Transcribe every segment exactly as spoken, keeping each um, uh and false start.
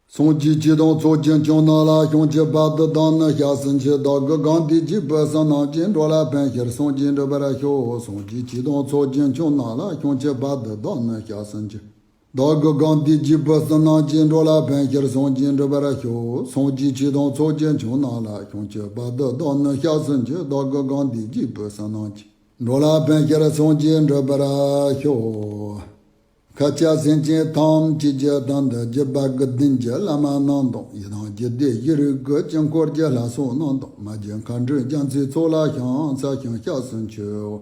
སངས་རྒྱས་ཆོས་དང་ཚོགས་ཀྱི་མཆོག་རྣམས་ལ། བྱང་ཆུབ་བར་དུ་བདག་ནི་ཞལ་གསུམ་མཆི། བདག་གིས་གང་འདུལ་རྒྱུའི་བུ་གསུམ་རྣམས་ཀྱི། འགྲོ་ལ་ཕན་ཕྱིར་སངས་རྒྱས་འགྲུབ་པར་ཤོག་སངས་རྒྱས་ཆོས་དང་ཚོགས་ཀྱི་མཆོག་རྣམས་ལ། བྱང་ཆུབ་བར་དུ་བདག་ནི་ཞལ་གསུམ་མཆི། བདག་གིས་གང་འདུལ་རྒྱུའི་བུ་གསུམ་རྣམས་ཀྱི། འགྲོ་ལ་ཕན་ཕྱིར་སངས་རྒྱས་འགྲུབ་པར་ཤོག་སངས་རྒྱས་ཆོས་དང་ཚོགས་ཀྱི་མཆོག་རྣམས་ལ། བྱང་ཆུབ་བར་དུ་བདག་ནི་ཞལ་གསུམ་མཆི། བདག་གིས་གང་འདུལ་རྒྱུའི་བུ་གསུམ་རྣམས་ཀྱི། འགྲོ་ལ་ཕན་ཕྱིར་སངས་རྒྱས་འགྲུབ་པར་ཤོག་ཤཱཀྱ་སེམས་ཅན་ཐམས་ཅད་ཀྱི་དོན་དུ། བརྒྱུད་པ་དགེ་ལྡན་གྱི་བླ་མ་རྣམས་དང་། ཡི་དམ་རྒྱུད་སྡེ་བཞི་རིགས་ཀྱི་དཀྱིལ་འཁོར་གྱི་ལྷ་ཚོགས་རྣམས་དང་། མ་གྱུར་མཁའ་འགྲོ་རྒྱ་མཚོའི་ཚོགས་ལ་ཕྱག་འཚལ་ཞིང་སྐྱབས་སུ་མཆིའོ།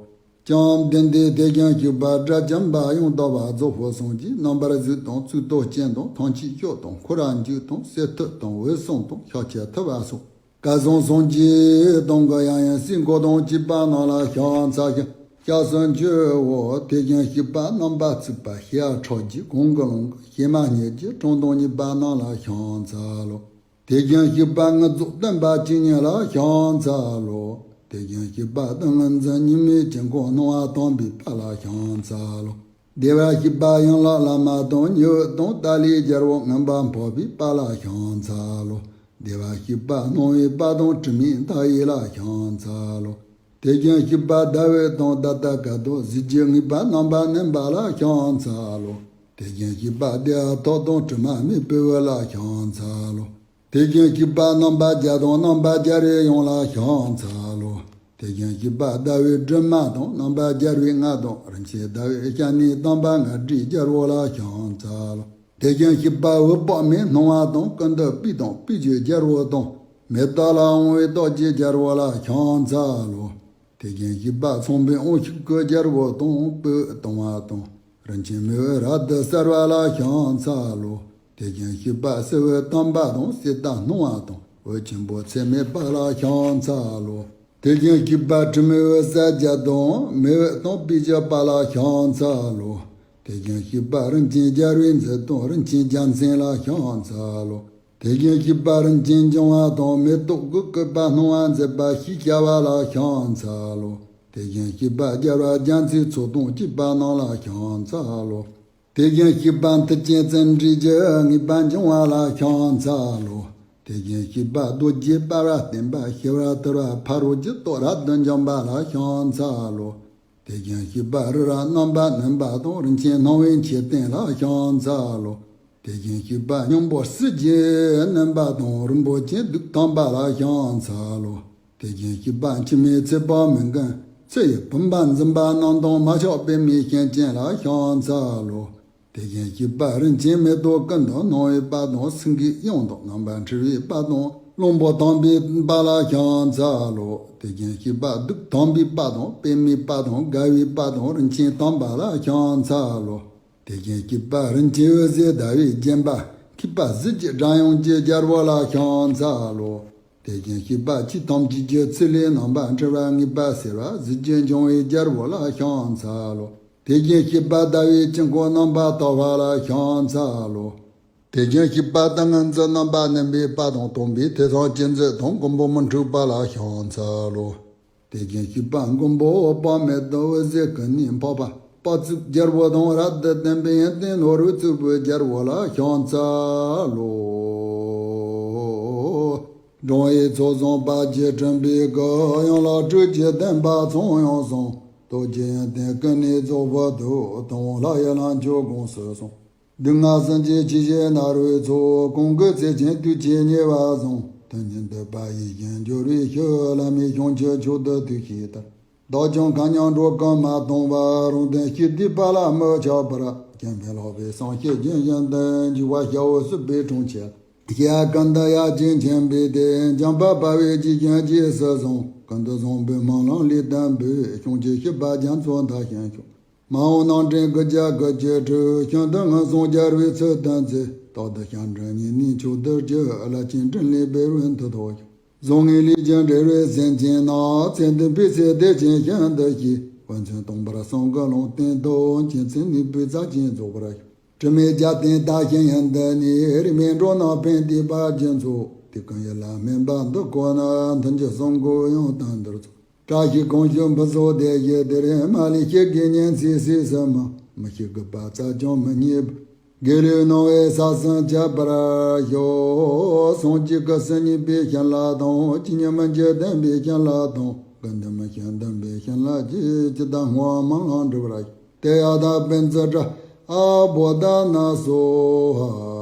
བྱམས་ལྡན་འདས་དེ་བཞིན་གཤེགས་པ་དགྲ་བཅོམ་པ་ཡང་དག་པར་རྫོགས་པའི་སངས་རྒྱས། རྣམ་པར་གཟིགས་དང་གཙུག་ཏོར་སྤྱན་དང་ཐམས་ཅད་སྐྱོབ་དང་འཁོར་བ་འཇིག་དང་སྲིད་མཐའ་དང་འོད་སྲུང་དང་ཤཱཀྱ་ཐུབ་པ་སོགས། སྐལ་བཟང་སངས་རྒྱས་སྟོང་གི་དབྱིངས། ཡེ་ཤེས་སྐུ་དང་བཅས་པ་རྣམས་ལ་ཕྱག་འཚལ་ཞིང་སྐྱབས་སུ་མཆིའོ། དེ་བཞིན་གཤེགས་པ་རྣམ་པར་ཚུད་པ་ཞི་བ་ཁྲག་འཁྱུད་གང་གི་ཀློང་གི་གཤེད་མ་ཉིད་ཀྱི་དྲུང་དུ་གཉེར་པ་རྣམས་ལ་ཕྱག་འཚལ་ལོ། དེ་བཞིན་གཤེགས་པ་ངུ་ཟོག་སྟོན་པ་བཅུ་གཉིས་ལ་ཕྱག་འཚལ་ལོ། དེ་བཞིན་གཤེགས་པ་ཏིང་ངེ་འཛིན་ཉི་མའི་དཀྱིལ་འཁོར་སྣང་བ་དམ་པའི་དཔལ་ལ་ཕྱག་འཚལ་ལོ། བདེ་བར་གཤེགས་པ་ཡན་ལག་བླ་མ་དང་། ཉི་འོད་དང་ཏཱ་ལའི་རྒྱལ་པོ་མངོན་པར་འཕགས་པའི་དཔལ་ལ་ཕྱག་འཚལ་ལོ། བདེ་བར་གཤེགས་པ་སྣང་བའི་དཔལ་དང་དྲི་མེད་མཐའ་ཡས་ལ་ཕྱག་འཚལ་ལོ། དེ་བཞིན་གཤེགས་པ་ཟླ་འོད་དང་ད་ལྟ་སྐད་དང་གཟི་བརྗིད་ངེས་པར་རྣམ་པར་གནོན་པ་ལ་ཕྱག་འཚལ་ལོ། དེ་བཞིན་གཤེགས་པ་བདེ་བ་ཐོབ་དང་དྲི་མ་མེད་པའི་འོད་ལ་ཕྱག་འཚལ་ལོ། དེ་བཞིན་གཤེགས་པ་རྣམ་པར་རྒྱལ་དང་རྣམ་པར་རྒྱལ་བའི་དབྱངས་ལ་ཕྱག་འཚལ་ལོ། དེ་བཞིན་གཤེགས་པ་ཟླ་བའི་སྒྲོན་མ་དང་རྣམ་པར་རྒྱལ་བའི་རྔ་དང་རིན་ཆེན་ཟླ་བའི་སྐྱ་རེངས་དམ་པ་རྔ་སྒྲའི་རྒྱལ་པོ་ལ་ཕྱག་འཚལ་ལོ། དེ་བཞིན་གཤེགས་པ་འོད་དཔག་མེད་སྣང་བ་དང་ཀུན་ཏུ་སྤོས་དང་སྤོས་ཀྱི་རྒྱལ་པོ་དང་མེ་ཏོག་ལ་དབང་བའི་ཏོག་གི་རྒྱལ་པོ་ལ་ཕྱག་འཚལ་ལོ། དེ་བཞིན་གཤེགས་པ་ཚངས་པའི་དབང་ཕྱུག་གི་རྒྱལ་པོ་དང་སྤོས་དང་བ་དང་རིན་ཆེན་མེ་འོད་རབ་ཏུ་གསལ་བ་ལ་ཕྱག་འཚལ་ལོ། དེ་བཞིན་གཤེགས་པ་བསིལ་བའི་དམ་པ་དང་བསིལ་དྭགས་སྣང་བ་དང་འོད་ཆེན་པོ་ཚད་མེད་པ་ལ་ཕྱག་འཚལ་ལོ། དེ་བཞིན་གཤེགས་པ་དྲི་མེད་འོད་ཟེར་བརྒྱད་དང་མེ་འོད་དང་སྤོས་ཀྱི་དཔལ་ལ་ཕྱག་འཚལ་ལོ། དེ་བཞིན་གཤེགས་པ་རིན་ཆེན་རྒྱལ་བའི་མཛོད་དང་རིན་ཆེན་རྒྱལ་མཚན་ལ་ཕྱག་འཚལ་ལོ། དེ་བཞིན་གཤེགས་པ་རིན་ཆེན་འབྱུང་བ་དང་མེ་ཏོག་གི་བཀོད་པ་སྣང་བ་མཛད་པ་ཞེས་བྱ་བ་ལ་ཕྱག་འཚལ་ལོ། དེ་བཞིན་གཤེགས་པ་རྒྱལ་བ་རྒྱ་མཚོའི་ཚོགས་དང་བཅས་པ་རྣམས་ལ་ཕྱག་འཚལ་ལོ། དེ་བཞིན་གཤེགས་པ་མཐུ་ཆེན་བརྩོན་འགྲུས་ཀྱི་ངེས་པ་འབྱུང་བ་ལ་ཕྱག་འཚལ་ལོ། དེ་བཞིན་གཤེགས་པ་རྡོ་རྗེ་དཔལ་བ་བརྟན་པ་ཞི་བ་དུལ་བ་ཕ་རོལ་གྱི་སྟོབས་རབ་ཏུ་འཇོམས་པ་ལ་ཕྱག་འཚལ་ལོ། དེ་བཞིན་གཤེགས་པ་རི་རབ་རྣམ་པར་གནོན་པ་དང་རིན་ཆེན་སྣང་བའི་མཆོད་རྟེན་ལ་ཕྱག་འཚལ་ལོ། དེ་བཞིན་གཤེགས་པ་སྙིང་པོ་གསེར་གྱིས་མནན་པ་དང་རིན་པོ་ཆེའི་གདུགས་ཐམ་པ་ལ་ཕྱག་འཚལ་ལོ། དེ་བཞིན་གཤེགས་པ་འཆི་མེད་ཚེ་དཔག་མེད་མགོན། ཚེ་ཡི་བུམ་པ་འཛིན་པ་རྣམས་དང་མ་ཆགས་པའི་མིའི་སྤྱན་ཅན་ལ་ཕྱག་འཚལ་ལོ། དེ་བཞིན་གཤེགས་པ་རིན་ཆེན་མེ་ཏོག་ཀུན་ཏུ་སྣང་བའི་དཔལ་དང་སེང་གེའི་དབྱངས་དང་རྣམ་པར་འཁྲིལ་བའི་དཔལ་དང་གླང་པོ་དམ་པའི་དཔལ་ལ་ཕྱག་འཚལ་ལོ། དེ་བཞིན་གཤེགས་པ་གདུགས་དམ་པའི་དཔལ་དང་པདྨའི་དཔལ་དང་དགའ་བའི་དཔལ་དང་རིན་ཆེན་དམ་པ་ལ་ཕྱག་འཚལ་ལོ། དེ་བཞིན་གཤེགས་པ་རིན་ཆེན་འོད་ཟེར་ཟླ་བས་བརྒྱན་པ་མཁས་པ་གཟི་བརྗིད་སྒྲ་དབྱངས་ཀྱི་རྒྱལ་པོ་ལ་ཕྱག་འཚལ་ལོ། དེ་བཞིན་གཤེགས་པ་ཆོས་ཐམས་ཅད་ཀྱི་ཚུལ་ལས་རྣམ་པར་འཁྲུལ་བ་ངེས་པར་སེལ་བ་གཟི་བརྗིད་འབྱུང་བའི་རྒྱལ་པོ་ལ་ཕྱག་འཚལ་ལོ། དེ་བཞིན་གཤེགས་པ་ཟླ་བའི་དཀྱིལ་འཁོར་རྣམ་པར་དག་པ་ལ་ཕྱག་འཚལ་ལོ། དེ་བཞིན་གཤེགས་པ་ཏིང་ངེ་འཛིན་རྣམ་པར་གནོན་པའི་དཔལ་དང་སྟོང་པའི་ཐོས་བསམ་ཅན་མཛད་དང་མགོན་པོ་མི་འཁྲུགས་པ་ལ་ཕྱག་འཚལ་ལོ། དེ་བཞིན་གཤེགས་པ་མགོན་པོ་དཔག་མེད་དུ་འོད་ཟེར་ཀུན་ནས་འཕགས་པ་དཔལ་བརྩེགས་རྒྱལ་པོ་དང་རབ་ཏུ་བརྟན་པའི་ཡོན་ཏན་ནོར་བུས་བརྩིགས་པའི་རྒྱལ་པོ་ལ་ཕྱག་འཚལ་ལོ། འབྲིང་བའི་ཚོགས་བཟུང་བར་ཆད་འགྲིབ་པའི་སྐུ། ཡན་ལག་དྲུག་ཅུའི་བདེན་པ་ཚང་ཡང་གསུངས། སྟོབས་ཀྱི་ཡོན་ཏན་ཀུན་ནས་རྫོགས་པའི་མཐུ། དང་པོ་ལྷ་ཡི་ལྷ་མཆོག་དགོངས་སུ་གསོལ། སྡུག་བསྔལ་སེམས་ཅན་ཇི་བཞིན་མནར་བའི་ཚོགས། གང་གི་ཚེ་ཆེན་དུས་ཆེན་ཉེ་བར་བཟུང་། དོན་གཉིས་འདོད་པ་ཡིད་བཞིན་འགྱུར་བའི་ཕྱིར། བླ་མེད་བྱང་ཆུབ་མཆོག་ཏུ་ཐུགས་བསྐྱེད་ལྟར། བདག་ཀྱང་མཁའ་མཉམ་འགྲོ་ཀུན་མ་སྟོངས་པར། རང་དོན་སྤྱི་དུས་དཔལ་ལ་མི་ཆགས་པར། སྐྱེ་འཕེལ་ལྷག་པའི་སངས་རྒྱས་རྒྱུན་བཞིན་དུ། འཇུག་པ་སྐྱེ་བོ་སྲིད་པའི་གྲོང་ཁྱེར། སྐྱེ་བ་ཀུན་ཏུ་ཡར་རྒྱས་མཁྱེན་པའི་དེད། འཇམ་དཔལ་དཔའ་བོས་ཇི་བཞིན་རྗེས་སུ་བཟུང་། ཀུན་ཏུ་བཟང་པོའི་སྨོན་ལམ་ལེགས་ལྡན་པས། བྱང་ཆུབ་སྤྱོད་པ་རྒྱ་མཚོ་མཐའ་ཡས་ཁྱབ། མ་འོངས་རྣམ་འདྲེན་དགུ་བརྒྱ་དགུ་བཅུ་དྲུག། ཤིན་ཏུ་ངན་སོང་རྒྱལ་བའི་ཚུལ་སྟོན་མཛད། རྟག་ཏུ་ཞབས་འདྲེན་ཉེ་གནས་མཆོག་ཏུ་གྱུར། བླ་ཆེན་འཕྲིན་ལས་འབེལ་བའི་མཐུ་ཐོགས་ཀྱང་། བཟང་ངན་ལས་རྒྱུ་འབྲས་རེ་སེམས་ཅན་རྣམས། ཚེ་འདི་འཕོས་ཚེ་བདེ་ཆེན་ཞིང་དུ་གཤེགས། དཔེ་མཚོན་སྟོང་པར་བསམ་གྱི་ལུང་བསྟན་ཏོ། མཁྱེན་བརྩེ་ནུས་པའི་རྩལ་ཅན་རྫོགས་པར་ཤོག་དྲི་མེད་རྒྱལ་བསྟན་དར་ཞིང་ཡུན་དུ་གནས། རིས་མེད་འགྲོ་རྣམས་ཕན་བདེའི་དཔལ་གྱིས་འཚོ། དུས་ཀུན་ཡིད་ལ་སྨོན་པ་འདི་བཀོད་ན། མཐུན་རྒྱུ་གསུམ་གོ་ཡང་དོན་འདིར་འཚོ། བཀྲ་ཤིས་གང་བྱུང་ཕུན་ཚོགས་བདེ་ཞིང་བདེ་རེ། མ་ལུས་སྐྱིད་དགོས་ཉིན་མཚན་ཟད་སྲིད་ཕྱིན། མི་ཤེས་རྒུད་པ་རྩད་ཀྱང་མི་རྙེད། དགེ་ལེགས་སྣང་བས་ས་གསུམ་ཁྱབ་པར་ཤོག། སངས་རྒྱས་ཀུན་བྱེད་མྱུར་བའི་བྱིན་རླབས་དང་། ཇི་སྙེད་མི་འཇིགས་ལྡན་པའི་བྱིན་རླབས་དང་། ཀུན་ཏུ་མི་སྐྱེ་ལྡན་པའི་བྱིན་རླབས་ཀྱིས། ཇི་ལྟར་བསྔོ་བ་སྨོན་ལམ་འགྲུབ་པར་ཤོག། ཏདྱ་ཐཱ། པཉྩ་དྲ་ཨ་བོ་དྷ་ན་སྭཱ་ཧཱ།